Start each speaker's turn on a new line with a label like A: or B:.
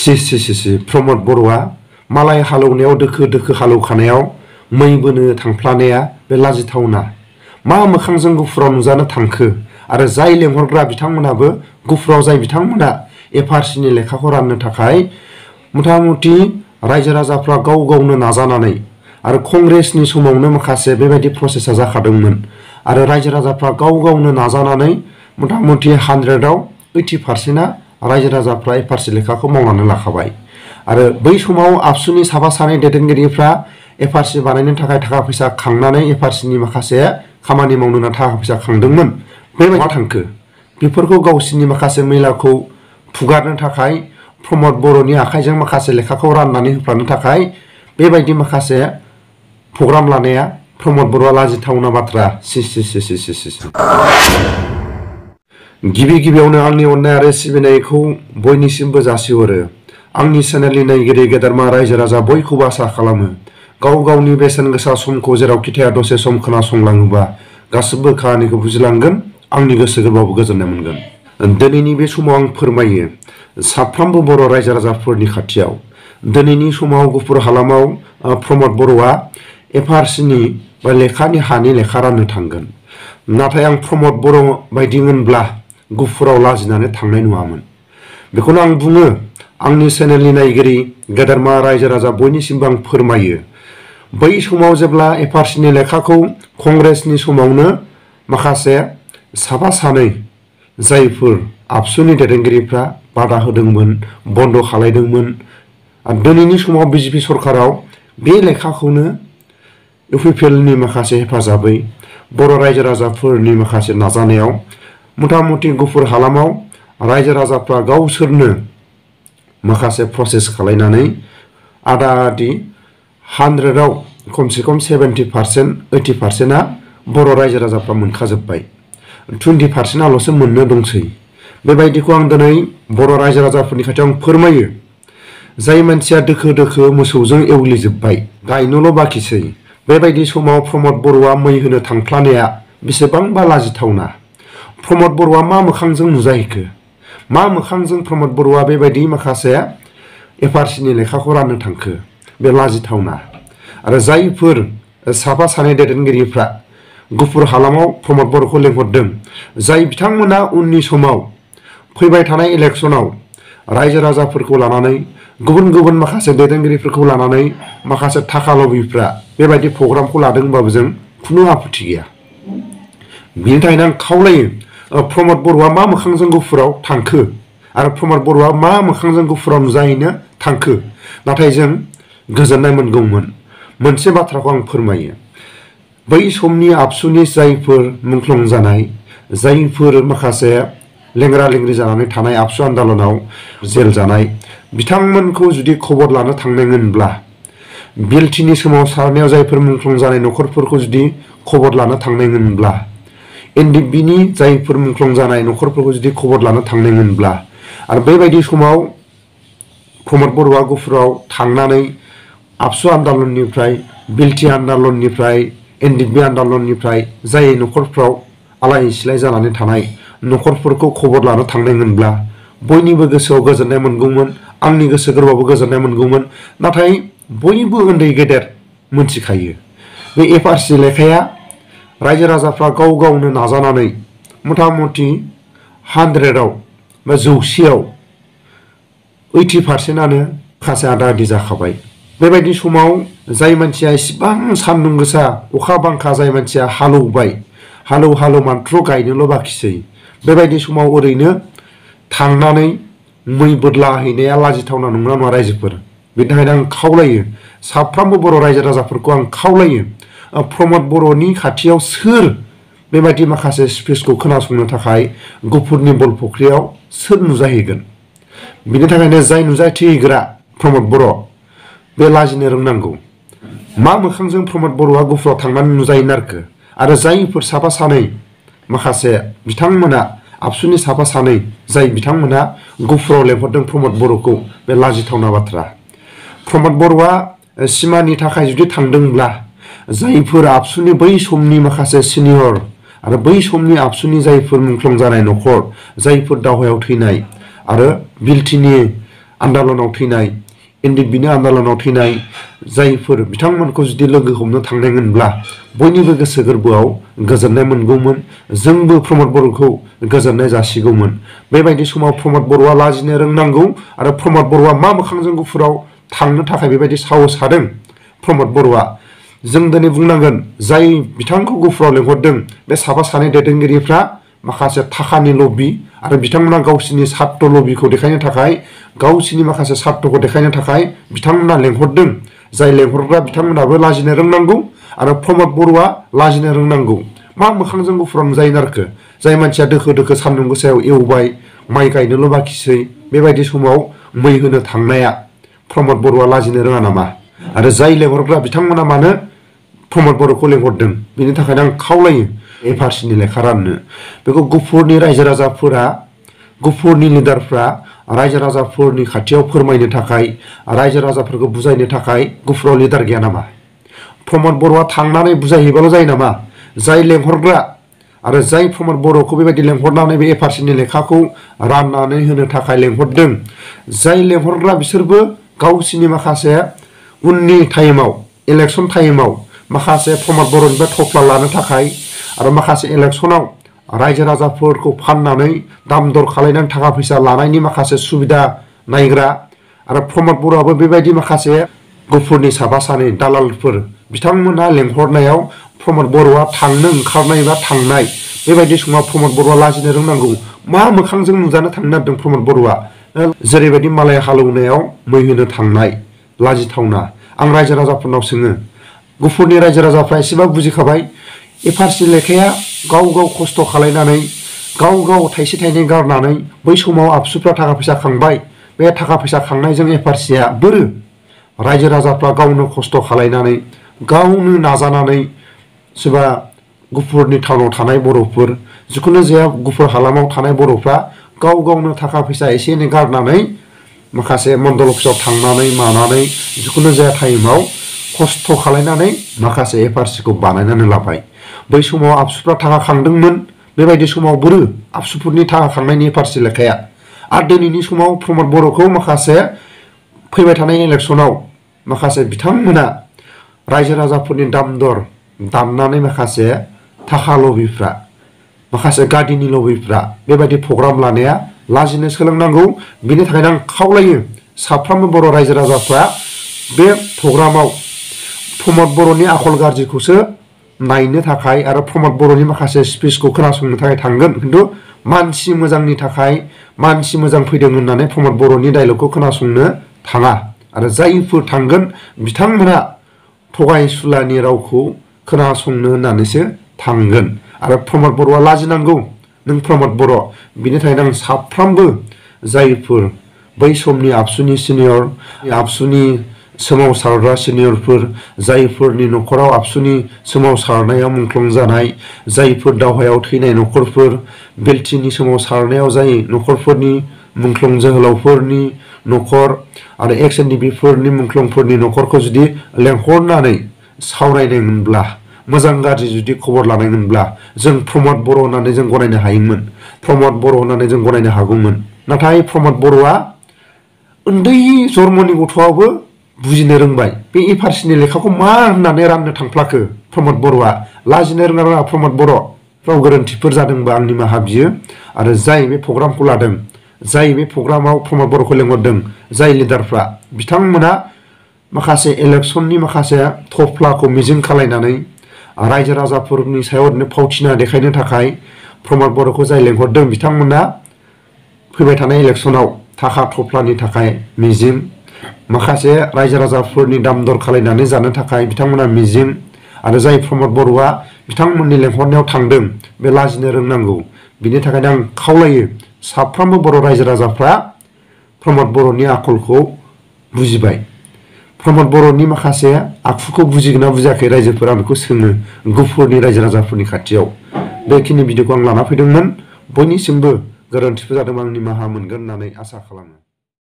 A: सि प्रमद बर'आ मालाय हालौनायाव दोखो दोखो हालौखानायाव मै बोनो थांफ्लानाया बे लाजिथावना मा मोखांजों गुफुराव नुजानो थांखो आरो जाय लेंहरग्रा बिथांमोनाबो गुफुराव जाय बिथांमोना एफआरसिनि लेखाखौ राननो थाखाय मथा-मथि रायजो राजाफ्रा गाव गावनो नाजानानै आरो कंग्रेसनि समावनो माखासे बेबायदि प्रसेसा जाखादोंमोन आरो रायजो राजाफ्रा गाव गावनो नाजानानै मथा-मथि 100आव 80%आ रायजो राजाफ्रा एफआरसि लेखाखौ मावनानै लाखाबाय आरो बै समाव आबसुनि साफा सानै दैदेनगिरिफ्रा एफआरसि बानायनो थाखाय थाखा फैसा खांनानै एफआरसिनि माखासे खामानि मावनो थाखा फैसा खांदोंमोन बेबायदि थांखो बेफोरखौ गावसिनि माखासे मैलाखौ फुगारनो थाखाय प्रमद बर'नि आखाइजों माखासे लेखाखौ राननानै होफ्रानो थाखाय बेबायदि माखासे प्रग्राम लानाया प्रमद बर'आ लाजिथावना बाथ्रा सि गिबि गिबियावनो आंनि अननाय आरो सिबिनायखौ बयनिसिमबो जासिहरो आंनि चेनेलनि नायगिरि गेदेरमा रायजो राजा बयखौबो आसा खालामो गाव गावनि बेसेन गोसा समखौ जेरावखि थाया दसे सम खोनासंलाङोबा गासिबो खाहानिखौ बुजिलांगोन आंनि गोसो गोरबोआवबो गोजोननाय मोनगोन दिनैनि बे समाव आं फोरमायो साफ्रोमबो बर' रायजो राजाफोरनि खाथियाव दिनैनि समाव गुफुर हालामाव प्रमद बर'आ एफआरसिनि बा लेखानि हानि लेखा राननो थांगोन नाथाय आं प्रमद बर' बायदिमोनब्ला गुफुराव लाजिनानै थांनाय नङामोन बेखौनो आं बुङो आंनि चेनेलनि नायगिरि गेदेरमा रायजो राजा बयनिसिमबो आं फोरमायो बै समाव जेब्ला एफआरसिनि लेखाखौ कंग्रेसनि समावनो माखासे साफा सानै जायफोर आबसुनि दैदेनगिरिफ्रा बादा होदोंमोन बन्द खालायदोंमोन आरो दिनैनि समाव बिजेपि सरकाराव बे लेखाखौनो इउपिपिएलनि माखासे हेफाजाबै बर' रायजो राजाफोरनि माखासे नाजानायाव मथा-मथि गुफुर हालामाव रायजो राजाफ्रा गावसोरनो माखासे प्रसेस खालायनानै आदा आदि 100आव खमसे खम 70% 80%आ बर' रायजो राजाफ्रा मोनखाजोब्बाय 20%आल'सो मोननो दंसै बेबायदिखौ आं दिनै बर' रायजो राजाफोरनि खाथियाव आं फोरमायो जाय मानसिया दोखो दोखो मोसौजों एवग्लिजोब्बाय गायनोल' बाखिसै बेबायदि समाव प्रमद बर'आ मै होनो थांफ्लानाया बेसेबांबा लाजिथावना प्रमद बर'आ मा मोखांजों नुजाहैखो मा मोखांजों प्रमद बर'आ बेबायदि माखासे एफआरसिनि लेखाखौ राननो थांखो बे लाजिथावना आरो जायफोर साफा सानै दैदेनगिरिफ्रा गुफुर हालामाव प्रमद बर'खौ लेंहरदों जाय बिथांमोना उननि समाव फैबाय थानाय इलेक्सनाव रायजो राजाफोरखौ लानानै गुबुन गुबुन माखासे दैदेनगिरिफोरखौ लानानै माखासे थाखा लबिफ्रा बेबायदि प्रग्रामखौ लादोंबाबो जों खुनु आपत्ति गैया बिनि थाखायनो आं खावलायो प्रमद बर'आ मा मोखांजों गुफुराव थांखो आरो प्रमद बर'आ मा मोखांजों गुफुराव नुजाहैनो थांखो नाथाय जों गोजोननाय मोनगौमोन मोनसे बाथ्राखौ आं फोरमायो बै समनि आबसुनि जायफोर मुंख्लं जानाय जायफोर माखासे लेंग्रा लेंग्रि जानानै थानाय आबसु आन्दलनाव जेल जानाय बिथांमोनखौ जुदि खबर लानो थांनांगोनब्ला बिलटिनि सोमावसारनायाव जायफोर मुंख्लं जानाय न'खरफोरखौ जुदि खबर लानो थांनांगोनब्ला एनडिएफबिनि जायफोर मुंख्लं जानाय न'खरफोरखौ जुदि खबर लानो थांनांगोनब्ला आरो बेबायदि समाव प्रमद बर'आ गुफुराव थांनानै आबसु आन्दलननिफ्राय बिलटि आन्दलननिफ्राय एनडिएफबि आन्दलननिफ्राय जाय न'खरफ्राव आलाय सिलाय जानानै थानाय न'खरफोरखौ खबर लानो थांनांगोनब्ला बयनिबो गोसोआव गोजोननाय मोनगौमोन आंनि गोसो गोरबोआवबो गोजोननाय मोनगौमोन नाथाय बयबो उन्दै गेदेर मोनथिखायो बे एफआरसि लेखाया रायजो राजाफ्रा गाव गावनो नाजानानै मथा-मथि 100आव बा 100आव 80%आनो माखासे आदा आदि जाखाबाय बेबायदि समाव जाय मानसिया इसिबां सान्दुं गोसा अखा बांखा जाय मानसिया हालौबाय हालौ माथ्र गायनोल' बाखिसै बेबायदि समाव ओरैनो थांनानै मै बोदला हैनाया लाजिथावना नंगौना नङा रायजोफोर बेनि थाखायनो आं खावलायो साफ्रोमबो बर' रायजो राजाफोरखौ आं खावलायो प्रमद बर'नि खाथियाव सोर बेबायदि माखासे स्पिचखौ खोनासंनो थाखाय गुफुरनि बल फुख्रियाव सोर नुजाहैगोन बिनि थाखायनो जाय नुजाथिहैग्रा प्रमद बर' बे लाजिनो रोंनांगौ मा मोखांजों प्रमद बर'आ गुफुराव थांनानै नुजाहैनारखो आरो जायफोर साफा सानै माखासे बिथांमोना आबसुनि साफा सानै जाय बिथांमोना गुफुराव लेंहरदों प्रमद बर'खौ बे लाजिथावना बाथ्रा प्रमद बर'आ सिमानि थाखाय जुदि थांदोंब्ला जायफोर आबसुनि बै समनि माखासे सिनियर आरो बै समनि आबसुनि जायफोर मुंख्लं जानाय न'खर जायफोर दावहायाव थैनाय आरो बिलटिनि आन्दलनाव थैनाय एनडिएफबिनि आन्दलनाव थैनाय जायफोर बिथांमोनखौ जुदि लोगो हमनो थांनायमोनब्ला बयनिबो गोसो गोरबोआव गोजोननाय मोनगौमोन जोंबो प्रमद बर'खौ गोजोननाय जासिगौमोन बेबायदि समाव प्रमद बर'आ लाजिनो रोंनांगौ आरो प्रमद बर'आ मा मोखांजों गुफुराव थांनो थाखाय बेबायदि साहस हादों प्रमद बर'आ जों दिनै बुंनांगोन जाय बिथांखौ गुफुराव लेंहरदों बे साफा सानै दैदेनगिरिफ्रा माखासे थाखानि लबि आरो बिथांमोना गावसिनि सार्थ लबिखौ देखायनो थाखाय गावसिनि माखासे सार्थखौ देखायनो थाखाय बिथांमोना लेंहरदों जाय लेंहरग्रा बिथांमोनाबो लाजिनो रोंनांगौ आरो प्रमद बर'आ लाजिनो रोंनांगौ मा मोखांजों गुफुराव नुजायो नारखो जाय मानसिया दोखो दोखो सान्दुं गोसायाव एवबाय माइ गायनोल' बाखिसै बेबायदि समाव मै होनो थांनाया प्रमद बर'आ लाजिनो रोङा नामा आरो जाय लेंहरग्रा बिथांमोना मानो प्रमद बर'खौ लेंहरदों बेनि थाखायनो आं खावलायो एफआरसिनि लेखा राननो बेखौ गुफुरनि रायजो राजाफोरा गुफुरनि लिडारफ्रा रायजो राजाफोरनि खाथियाव फोरमायनो थाखाय रायजो राजाफोरखौ बुजायनो थाखाय गुफुराव लिडार गैया नामा प्रमद बर'आ थांनानै बुजायहैबाल' जायो नामा जाय लेंहरग्रा आरो जाय प्रमद बर'खौ बेबायदि लेंहरनानै बे एफआरसिनि लेखाखौ राननानै होनो थाखाय लेंहरदों जाय लेंहरग्रा बिसोरबो गावसिनि माखासे उननि टाइमाव इलेक्सन टाइमाव माखासे प्रमद बर'निफ्राय थफ्ला लानो थाखाय आरो माखासे इलेक्सनाव रायजो राजाफोरखौ फाननानै दाम दर खालायनानै थाखा फैसा लानायनि माखासे सुबिदा नायग्रा आरो प्रमद बर'आबो बेबायदि माखासे गुफुरनि साफा सानै दालालफोर बिथांमोना लेंहरनायाव प्रमद बर'आ थांनो ओंखारनाय बा थांनाय बेबायदि समाव प्रमद बर'आ लाजिनो रोंनांगौ मा मोखांजों नुजानो थांनो नागिरदों प्रमद बर'आ जेरैबायदि मालाय हालेवनायाव मै होनो थांनाय लाजिथावना आं रायजो राजाफोरनाव सोङो गुफुरनि रायजो राजाफ्रा एसेबां बुजिखाबाय एफआरसि लेखाया गाव गाव खस्थ' खालायनानै गाव गाव थाइसे थाइनै गारनानै बै समाव आबसुफ्रा थाखा फैसा खांबाय बे थाखा फैसा खांनायजों एफआरसिया बोरो रायजो राजाफ्रा गावनो खस्थ' खालायनानै गावनो नाजानानै सोरबा गुफुरनि टाउनाव थानाय बर'फोर जिखुनु जाया गुफुर हालामाव थानाय बर'फ्रा गाव गावनो थाखा फैसा एसे एनै गारनानै माखासे मण्डल अफिसाव थांनानै मानानै जिखुनु जाया टाइमाव खस्थ' खालायनानै माखासे एफआरसिखौ बानायनानै लाबाय बै समाव आबसुफ्रा थाखा खांदोंमोन बेबायदि समाव बोरो आबसुफोरनि थाखा खांनायनि एफआरसि लेखाया आरो दिनैनि समाव प्रमद बर'खौ माखासे फैबाय थानाय इलेक्सनाव माखासे बिथांमोना रायजो राजाफोरनि दाम दर दाननानै माखासे थाखा लबिफ्रा माखासे गादिनि लबिफ्रा बेबायदि प्रग्राम लानाया लाजिनो सोलोंनांगौ बिनि थाखायनो आं खावलायो साफ्रोमबो बर' रायजो राजाफ्रा बे प्रग्रामाव प्रमद बर'नि आखल गाज्रिखौसो नायनो थाखाय आरो प्रमद बर'नि माखासे स्पिचखौ खोनासंनो थाखाय थांगोन खिन्थु मानसि मोजांनि थाखाय मानसि मोजां फैदों होननानै प्रमद बर'नि डायलगखौ खोनासंनो थाङा आरो जायफोर थांगोन बिथांमोना थगायसुलानि रावखौ खोनासंनो होननानैसो थांगोन आरो प्रमद बर'आ लाजिनांगौ नों प्रमद बर' बिनि थाखायनो आं साफ्रोमबो जायफोर बै समनि आबसुनि सिनियर आबसुनि सोमावसारग्रा सिनियरफोर जायफोरनि न'खराव आबसुनि सोमावसारनायाव मुंख्लं जानाय जायफोर दावहायाव थैनाय न'खरफोर बेलटिनि सोमावसारनायाव जाय न'खरफोरनि मुंख्लं जोहोलावफोरनि न'खर आरो एक्स एनडिएफबिफोरनि मुंख्लंफोरनि न'खरखौ जुदि लेंहरनानै सावरायनायमोनब्ला मोजां गाज्रि जुदि खबर लानायमोनब्ला जों प्रमद बर' होननानै जों गनायनो हायोमोन प्रमद बर' होननानै जों गनायनो हागौमोन नाथाय प्रमद बर'आ उन्दै जन्मनि गथ'आबो बुजिनो रोंबाय बे एफआरसिनि लेखाखौ मा होननानै राननो थांफ्लाखो प्रमद बर'आ लाजिनो रोङा प्रमद बर' फ्राव गोरोन्थिफोर जादोंबा आं निमाहा बियो आरो जाय बे प्रग्रामखौ लादों जाय बे प्रग्रामाव प्रमद बर'खौ लेंहरदों जाय लिडारफ्रा बिथांमोना माखासे इलेक्सननि माखासे थफ्लाखौ मिजिं खालायनानै रायजो राजाफोरनि सायाव ओरैनो फावथिना देखायनो थाखाय प्रमद बर'खौ जाय लेंहरदों बिथांमोना फैबाय थानाय इलेक्सनाव थाखा थफ्लानि थाखाय मिजिं माखासे रायजो राजाफोरनि दाम दर खालायनानै जानो थाखाय बिथांमोना मिजिं आरो जाय प्रमद बर'आ बिथांमोननि लेंहरनायाव थांदों बे लाजिनो रोंनांगौ बिनि थाखायनो आं खावलायो साफ्रोमबो बर' रायजो राजाफ्रा प्रमद बर'नि आखलखौ बुजिबाय प्रमद बर'नि माखासे आखुखौ बुजिगोन ना बुजियाखै रायजोफोरा बेखौ सोङो गुफुरनि रायजो राजाफोरनि खाथियाव बेखिनि भिडिअखौ आं लाना फैदोंमोन बयनिसिमबो गोरोन्थिफोर जादोंबा आं निमाहा मोनगोन होननानै आसा खालामो।